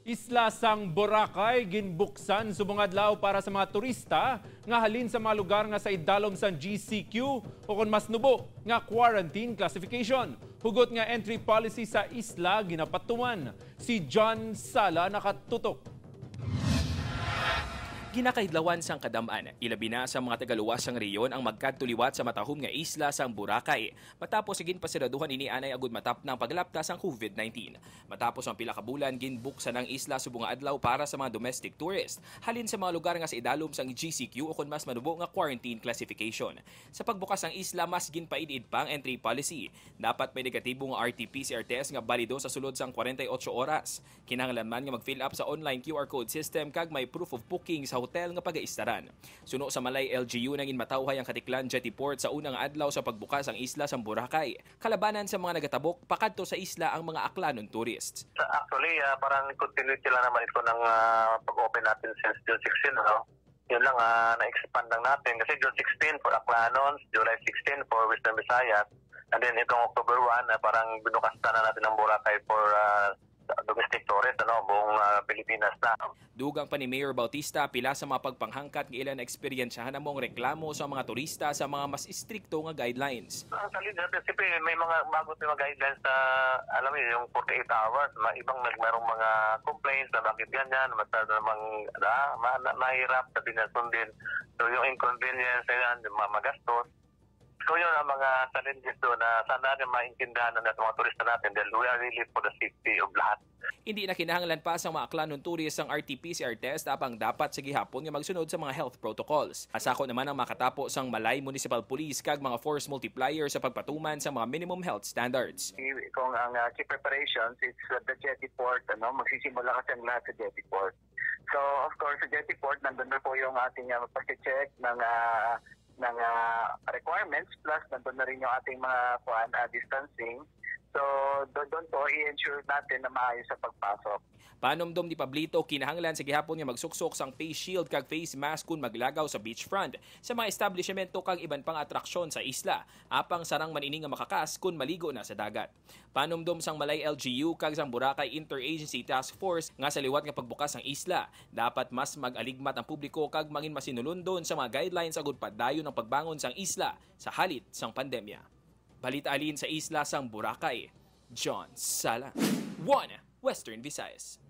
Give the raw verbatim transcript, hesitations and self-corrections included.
Isla sang Boracay ginbuksan subong adlaw para sa mga turista nga halin sa mga lugar nga sa idalom sang G C Q o kon mas nubo nga quarantine classification. Hugot nga entry policy sa isla ginapatuman. Si John Sala nakatutok. Ginakahidlawan sang kadam-an, ilabi na sa mga tagaluwas sang rehiyon ang magkadto liwat sa matahom nga isla sang Boracay, matapos sa ginpasiraduhan ini anay agud matapna ang paglapta sang COVID nineteen. Matapos ang pila ka bulan, ginbuksan ang isla subong nga adlaw para sa mga domestic tourist halin sa mga lugar nga sa idalom sang G C Q o kon mas manubo nga quarantine classification. Sa pagbukas ang isla, mas ginpaid-id pa ang entry policy. Dapat may negatibo nga R T P C R test nga balido sa sulod sang forty-eight oras. Kinahanglan man nga mag-fill up sa online Q R code system kag may proof of booking sa hotel nga pagaistaran. Suno sa Malay L G U, nanginmatawhay ang Caticlan Jetty Port sa unang adlaw sa pagbukas ang isla sang Boracay. Kalabanan sa mga nagatabok pakadto sa isla ang mga Aklanon tourists. Sa, actually, ah, parang continuity lang naman ito ng, ah, pag-open natin since June sixteen, ano? Yun lang, ah, na-expand lang natin kasi June sixteen for Aklanons, July sixteen for Western Visayas, and then itong October one, ah, parang binukas na natin ang Boracay for, ah, domestic tourist, ano, buong, ah, Pilipinas na. Dugang pa ni Mayor Bautista, pila sa mga pagpanghangkat nga ila naeksperyensyahan amo ang reklamo sa mga turista sa mga mas istrikto nga guidelines. Ang sa leader, siyempre, may mga bago tayong mga guidelines sa, alam mo yun, yung forty-eight hours. Ma-, ibang nag-, merong mga complaints na bakit ganyan, masyado namang, ah, ma-, na-, mahirap sa pinasundin. So, yung inconvenience, yan, yung ma-, magastos. So, yun ang mga challenges doon na sana rin maintindihan ng mga turista natin dahil we are really for the safety of lahat. Hindi na kinahanglan pa sang mga Aklanon tourist ang R T P C R test, apang dapat sa gihapon nga magsunod sa mga health protocols. Asako naman ang makatapo sang Malay Municipal Police kag mga force multiplier sa pagpatuman sa mga minimum health standards. Kung ang, ah, key preparations is, uh, the jetty port, ano, magsisimula kasi ang lahat sa jetty port. So, of course, sa jetty port, nandun na po yung ating, ah, pag-check ng, ah, ng, ah, requirements, plus nandun na rin yung ating mga, kuan, ah, distancing. So, do-, doon po, i-ensure natin na maayos sa pagpasok. Panumdom ni Pablito, kinahanglan sa gihapon nga magsuksok sang face shield kag face mask kon maglagaw sa beachfront, sa mga establishmento kag iban pang atraksyon sa isla. Apang sarang man ini nga makakas kon maligo na sa dagat. Panumdom sang Malay L G U kag sang Boracay Interagency Task Force nga sa liwat nga pagbukas sang isla, dapat mas mag-aligmat ang publiko kag mangin masinulundon sa mga guidelines agud padayon ang pagbangon sang isla sa halit sang pandemya. Balita halin sa isla sang Boracay, John Sala, One Western Visayas.